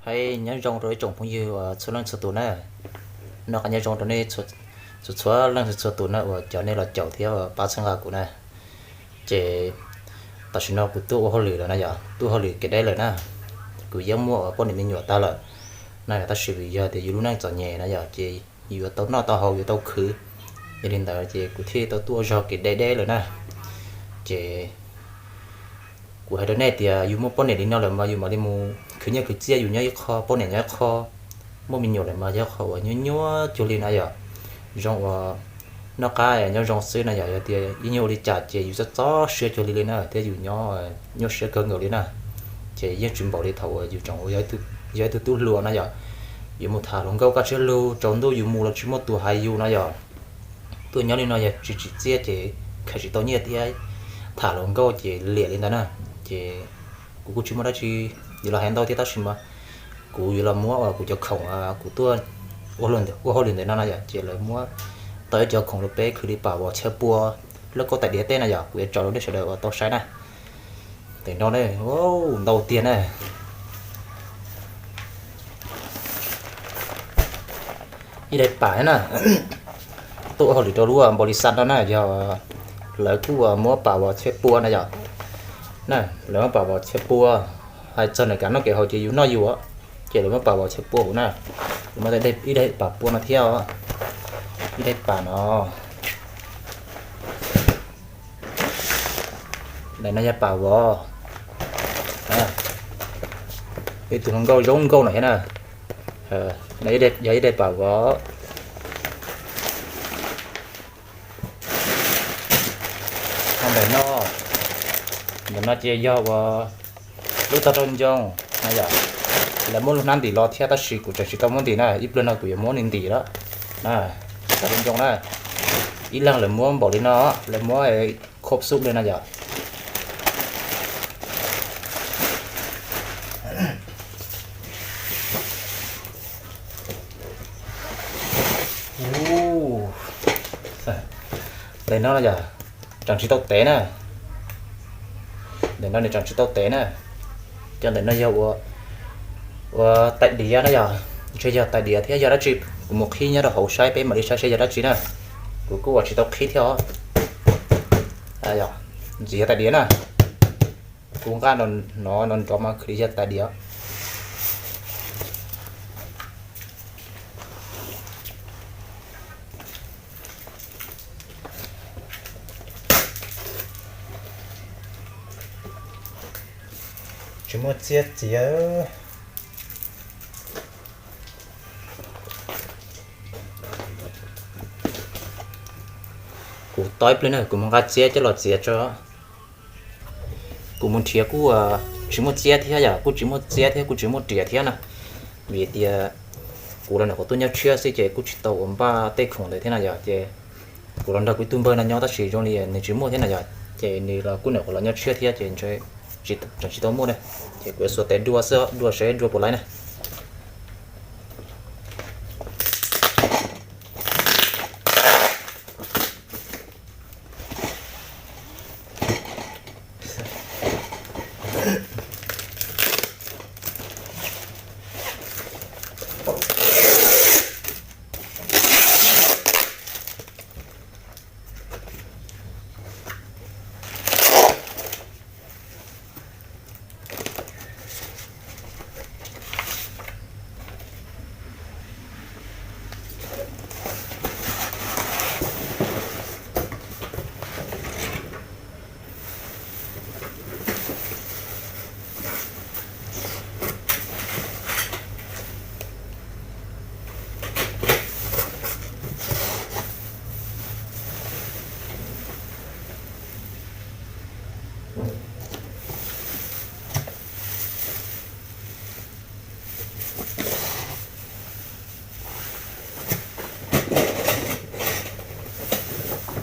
Hais nyob zoo rau ib tsoom phooj ywg uas txhua leej txhua tus na. Noj qab nyob zoo rau nej txhua txhua leej txhua tus na uas cov nej los caum thiab uas pab txhawb nqa kuv na. Ces tam sim no kuv tuaj ua hauj lwm lawm na yom, tuaj hauj lwm kev deb lawm na. Kuv yeej muaj uas poj niam me nyuam tag lawm na, tab sis vim yog tias yus lub neej txom nyem na yom, ces yus yuav tau noj tau haus yuav tau khwv. Yog li ntawd ces kuv thiaj tau tuaj ua zog kev deb deb lawm na. Ces kuv hais rau nej tias yus muaj poj niam li no lawm mas yus mam li mus khwv nyiaj khwv txiaj, yus nyob ib qho poj niam nyob ib qho, muaj me nyuam lawm mas yog qhov uas nyuaj nyuaj cuag li na yom. Zoo uas noj qab nyob zoo xwb na yom, yog tias ib nyuag ua li cas ces yus txob txob siab cuag li li na thiab yus nyob nyuaj siab kawg nkaus li na. Ces yeej tsis npaum li thaum uas yus tseem ua yog ib tug tub hluas na yom. Yus mus tham hluas nkauj kaj siab lug, tsaus ntuj yus mus los tsis muaj tus hais yus na yom. Tuaj nyob li no yog tsis tsim txiaj ces khaws tsis tau nyiaj thiab, tham hluas nkauj ces liam li ntawd na. Ces kuv kuj tsis muaj dab tsi yuav los hais ntau thiab tab sis mas kuv yuav los muab uas kuv cov khoom kuv tuaj ua hauj lwm ntawm no na yom, ces lawv muab tau ib co khoom rau peb khwv li pam vos txhiab pua, lub kauj tais diav tej na yom, kuv yuav tso rau nej sawv daws uas tau saib na. Ntawm no ne, ntau tiag na. Ib daim pam na, tuaj ua hauj lwm rau lub npaus lis xaj no na yog lawv kuj muab pam vos txhiab pua na yom. Na, lawv muab pam vos txhiab pua, hais txog nws kev noj kev haus ces yus noj yus, ces lawv muab pam vos txhiab pua huv na. Lawv muab ib daim pam pua no thiab, ib daim pam no. Daim no yog pam vos. Ib tug hluas nkauj zoo nkauj no thiab na. Yog ib daim pam vos. Ntawm no, ntawm no ces yog uas lub tog rau ncoo na yom. Lawv muab lub hnab ntim los thiab tab sis kuv tseem tsis tau muab ntim na, ib pliag no kuv yuav muab nws ntim lawm. Tog rau ncoo na, ib leeg lawv muab npaum li no, lawv muab khov xub li no yom. Ntawm no yog tseem tsis tau tev na. Ntawm no nws tseem tsis tau tev na. Cov ntawm no yog ua tais diav na yog, ntshe yog tais diav thiab yog dab tsi. Kuv mus qhib nyob rau hauv saib peb mam li saib seb yog dab tsi na. Kuv kuj ua tsis tau qhib thiab os. Ntxim yog tais diav na. Kuv nqa no no nrov mas khwv li yog tais diav. Tsis muaj txiab txiav. Kuv tos ib pliag na, kuv mus nqa txiab coj los txiav tso. Kuv mus nrhiav kuj tsis muaj txiab thiab yom, kuj tsis muaj txiab thiab kuj tsis muaj riam thiab na. Vim tias kuv los ntawm qhov tuaj nyob tshiab xwb ces kuj tsis tau uas npaj tej khoom ntawd thiab na yom, ces kuv los nrog kuv ib tug npawg no nyob tab sis zoo li nws tsis muaj thiab na yom, ces nws los kuj ntawm qhov los nyob tshiab thiab ces tseem tsis tau muaj na. Ces kuv yuav xuas tes dua xwb, dua seb dua puas laib na.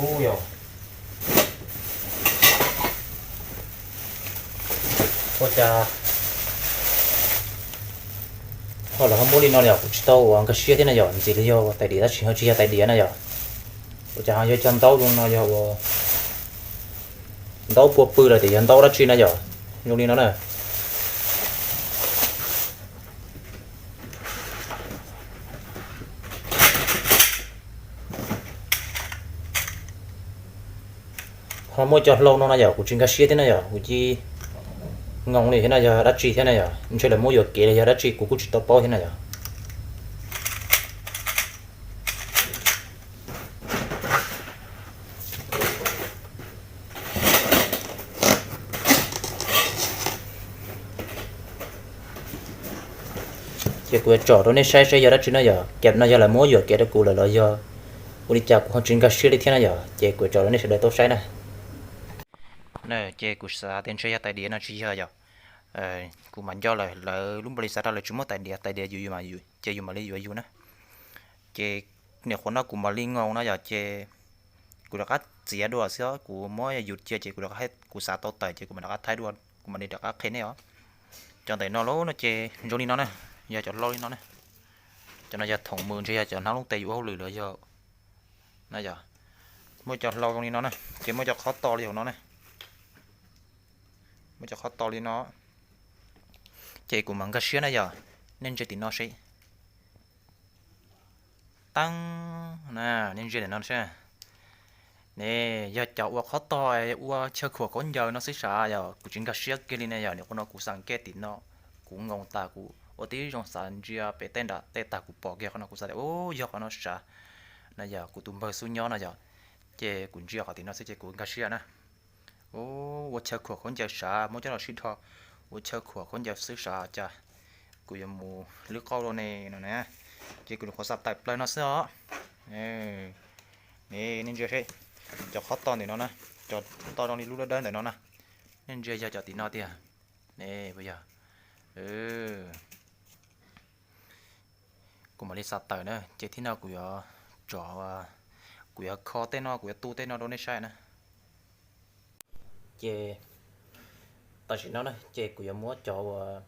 Ub yog, ua cas ho los ho muab li no yom, kuv tsis tau uas nkag siab thiab na yom, ntxim li yog tais diav tab sis ho tsis yog tais diav na yom. Ua cas ho yog cov ntaub zoo no yog uas ntaub pua pw los tias yog ntaub dab tsi na yom, zoo li no na. Muaj cov hlau no no yog kuv tsis nkag siab thiab na yog kuv cia li ngoo li thiab no yog dab tsi thiab na yog ntshe lawv muab yuam kev los yog dab tsi kuv kuj tsis tau paub thiab na yog. Ces kuv yuav tsom rau nej saib saib yog dab tsi no yog, cas no yog lawv muab yuam kev rau kuv lawm los yog ua li cas kuv ho tsis nkag siab li thiab na yog, ces kuv yuav tsom rau nej sawv daws tau saib na. Ces kuv xav tias ntshe yog tais diav no tsis yog yog, kuv mam nco lawm lawv lub npaus li xav rau lawv tsis muab tais diav, tais diav yus ces yus mam li yuav yus na. Ces niam qhuav no kuv mam li ngoo no yog ces kuv rov qab txiav dua xwb os, kuv muab yus cia ces kuv rov qab, kuv xav tau tawm ces kuv mam rov qab thaij dua, kuv mam li rov qab qhia nej os. Cov ntawm no lauj no ces zoo li no na, yog cov hlau li no na. Cov no yog thoom mws ntshe yog cov hnab looj tes yus ua hauj lwm los yog na yog. Muaj cov hlau zoo li no na, ces muaj cov qhov to li hauv no na. Muaj cov qhov to li no. Ces kuv mam nkag siab na yog, nej ntsia tim no seb. Taab na, nej ntsia tim no seb. Ne, yog cov ua qhov to ua chaw khuam khaub ncaws no xwb sav yog kuv tsis nkag siab kiag li ne yog, nim qhuav no kuv xav nkag tim no, kuv ngoo tas kuv ua tib zoo xav ntsia pem tej nram tej tag kuv pom kiag qhov no kuv xav tias u yog qhov no sav. No yog kuv tus npawg xub nyob no yog, ces kuv ntsia qhov tim no xwb ces kuv nkag siab na. U, ua chaw khuam khaub ncaws sav muab coj los sib dhos, ua chaw khuam khaub ncaws xwb sav cas kuv yuav mus lwb qauj dua ne no na. Ces kuv nyuam qhuav xav tawm plaws no xwb os. Ne, nej ntsia seb, cov qhov to ntawm no na, cov to zoo li lub dawb dawb ntawm no na, nej ntsia yog cov tim no tiag ne, puas yog? Kuv mam li xav tawm na, ces thib no kuv yuav tso, kuv yuav kho tej no, kuv yuav tu tej no rau nej saib na. Ces tam sim no na ces kuv yuav muab cov uas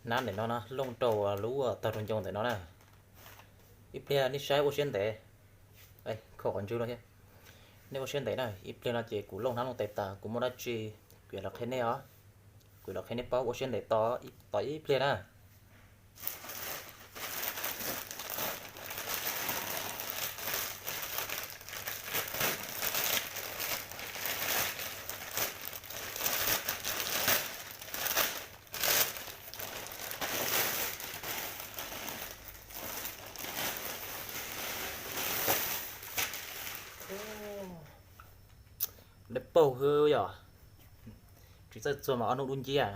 hnab ntawm no na looj rau lub tog rau ncoo ntawm no na. Ib pliag nej saib ua siab ntev, kho qhov ntswg no thiab. Nej ua siab ntev na, ib pliag no ces kuv looj hnab looj tes tas kuv muaj dab tsi kuv yuav los qhia nej os. Kuv los qhia nej paub, ua siab ntev tos ib pliag na. Dawb paug xwb yom. Tsis txawj txuag mas ob hnub dub nciab.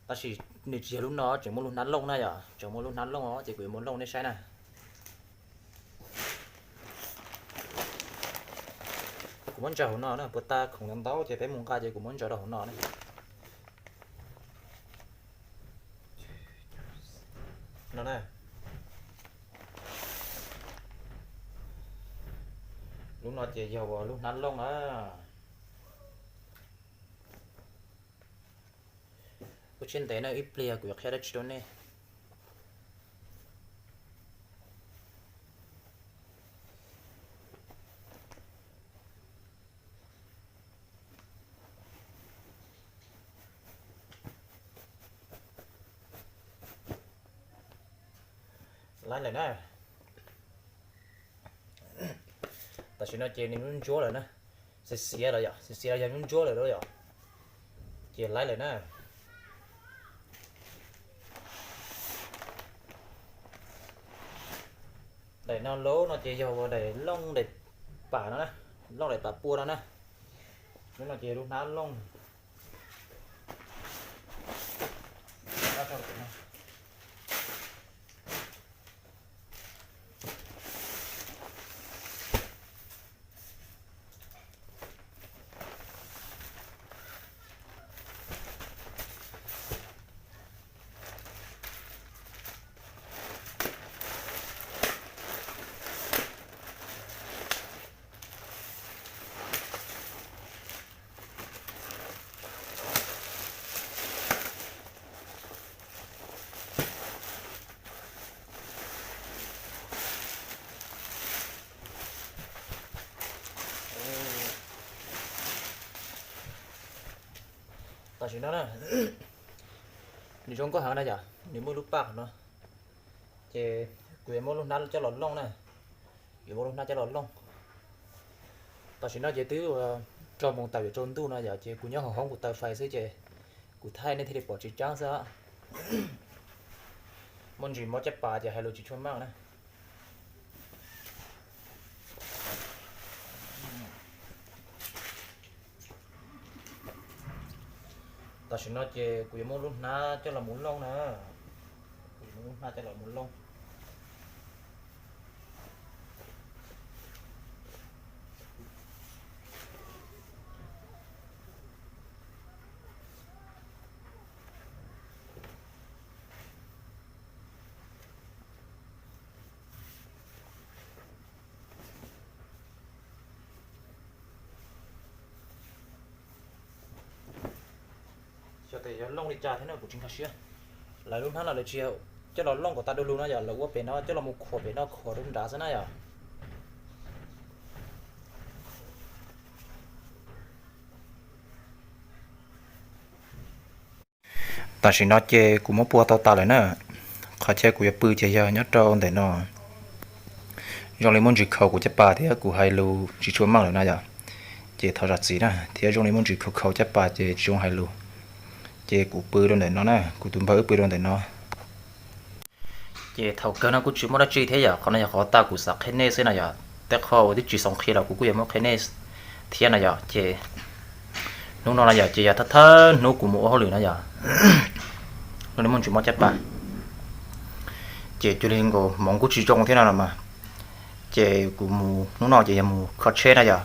Tab sis nws tsis yog lub no, tseem muaj lub hnab looj na yom, tseem muaj lub hnab looj os, ces kuv yuav muab looj nej saib na. Kuv muab ntsaws hauv no na, puas tas khoom ntau ntau ces peb mus nqa ces kuv muab ntsaws rau hauv no na. No na. Lub no ces yog ua lub hnab looj na. Ua siab ntev na, ib pliag kuv yuav qhia dab tsi rau nej. Laib lawm na. Tam sim no ces nws ntsuab ntsuab lawm na. Xiav xiav los yom, xiav xiav los yog ntsuab ntsuab lawm yom. Ces laib lawm na. Daim no lauj no ces yog ua daim looj daim pam no na, looj daim pam pua no na. Lub no ces lub hnab looj. Tam sim no na, nws zoo nkauj heev na yom, nws muaj lub paj no. Ces kuv yuav muab lub hnab coj los looj na, yuav muab lub hnab coj los looj. Tam sim no ces twb rau moos tawm yuav tsaus ntuj no yom, ces kuv nyob hauv hoob kuv taws fais xwb ces kuv thaij nej thiaj li pom tsis tseeb xwb. Muaj ntsis mob caj pas ces hais lus tsis tshua meej na. Tam sim no ces kuv yuav muab lub hnab coj los mus looj na. Kuv yuav muab lub hnab coj los mus looj. Xyov tes yuav looj li cas thiab no kuv tsis nkag siab. Lawv lub hnab no lawv tsis coj los looj kom tas du lug no yom, lawv ua pem no coj los mus khuam pem no khuam rau nrad xwb na yom. Tam sim no ces kuv muab pua tau tas lawm na. Qhov chaw kuv yuav pw ces yog nyob rau ntawm no. Zoo li muaj ntsis khaus kuv caj pas thiab kuv hais lus tsis tshua meej lawm na yom. Ces thov zam txim na, thiab zoo li muaj ntsis khaus khaus caj pas ces tsis zoo hais lus. Ces kuv pw rau ntawm no na, kuv tus npawg wb pw rau ntawm no. Ces thaum kawg no kuj tsis muaj dab tsi thiab yom, qhov no yog qhov tas kuv xav qhia nej xwb na yom. Tej qho uas twb tsis xaus qhia los kuv kuj yuav muab qhia nej thiab na yom. Ces hnub no na yom, ces yog thawj thawj hnub kuv mus ua hauj lwm na yom. Hnub no muaj ntsis mob caj pas, ces cuag li nkaus hmoov kuj tsis zoo thiab no mas. Ces kuv mus hnub no ces yog mus kho tsheb na yom.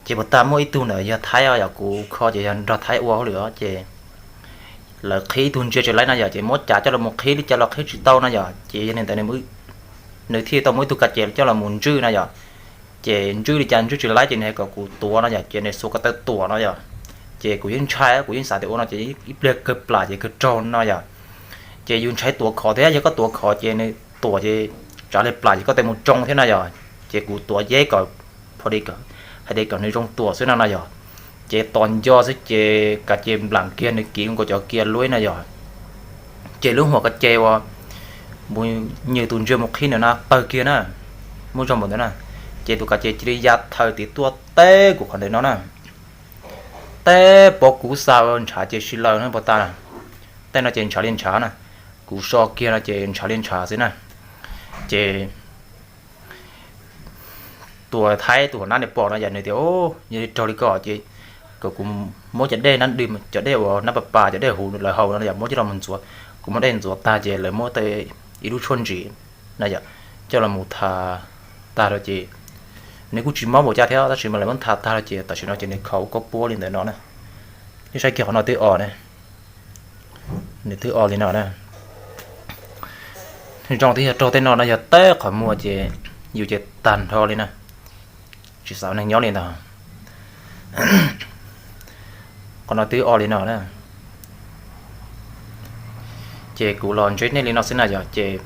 Ces puas tas muaj ib tug ntawd yog Thaib os yom, kuv kho ces yog nrog Thaib ua hauj lwm os, ces lawv qhib ib tug ntsia tsis laib na yom, ces muab cav coj los mus qhib li cas los qhib tsis tau na yom, ces yog li ntawd nws thiaj tau muab ib tug ka ces coj los mus ntswj na yom. Ces ntswj li cas ntswj tsis laib ces nws hais kom kuv tuav no yom, ces nws xuas ko taw tuam no yom. Ces kuv yeej ntshai, kuv yeej xav tias ua no ces ib pliag kawg plam ces kawg raug no yom. Ces yus ntshai tuav khov thiab, yog koj tuav khov ces nws tuam ces tsav li plam ces koj tes mus tsoo thiab na yom. Ces kuv tuav yeb kom, hais tias kom nws zoo tuam xwb no na yom. Ces tos nco xwb ces ka ces nplam kiag nws kiv nkaus cov kiav luab na yom. Ces lub huam ka ces uas mus, nws tus ntsia mus qhib ntawm no pawg kiag na, muaj zog npaum ntawd na. Ces tus ka ces cia li ya thaws tiv tuaj teb kuv qhov ntawm no na. Teb pov kuv xa ntshav ces si laws na puas tas. Tej no ces ntshav li ntshav na, kuv so kiag no ces ntshav li ntshav xwb na. Ces tus Thaib tus huam nab nws pom no yom, nws tias, Yog li raug li ko ces kom kuv muab cov dej nab, cov dej uas nab pas pas, cov dej huv lawv haus no yom, muab coj los mus ntxuav. Kuv muab dej ntxuav tag ces lawv muab ib lub tshuaj ntsim na yom, coj los mus tha tag rau ces nws kuj tsis mob npaum cas thiab, tab sis mas lawv muab tha tag rau ces tam sim no ces nws khaus koj puab li ntawd no na. Nej saib kiag qhov no twb o ne, nws twb o li no na. Zoo thiab, yog raug tej no no yog teb qhov muag ces yus ces tag nrho li na, tsis xav neeg nyob li ntag. Qhov no twb o li no na. Ces kuv los ntsib nej li no xwb na yom, ces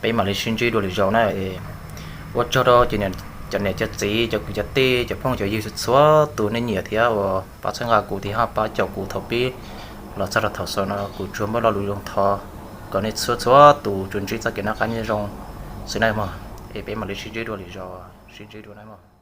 peb mam li sib ntsib dua lwm zaus na. Ua tsaug rau cov niam cov txiv, cov kwv cov tij, cov phooj cov ywg txhua tus nej nyiam thiab uas pab txhawb nqa kuv thiab ho pab caum kuv thaum pib los txog rau thaum xaus no. Kuv tsuas muaj lo lus zoo thov kom nej txhua txhua tus tsuas ntsib txoj kev noj qab nyob zoo xwb na mog. Es peb mam li sib ntsib dua lwm zaus, sib ntsib dua na mog.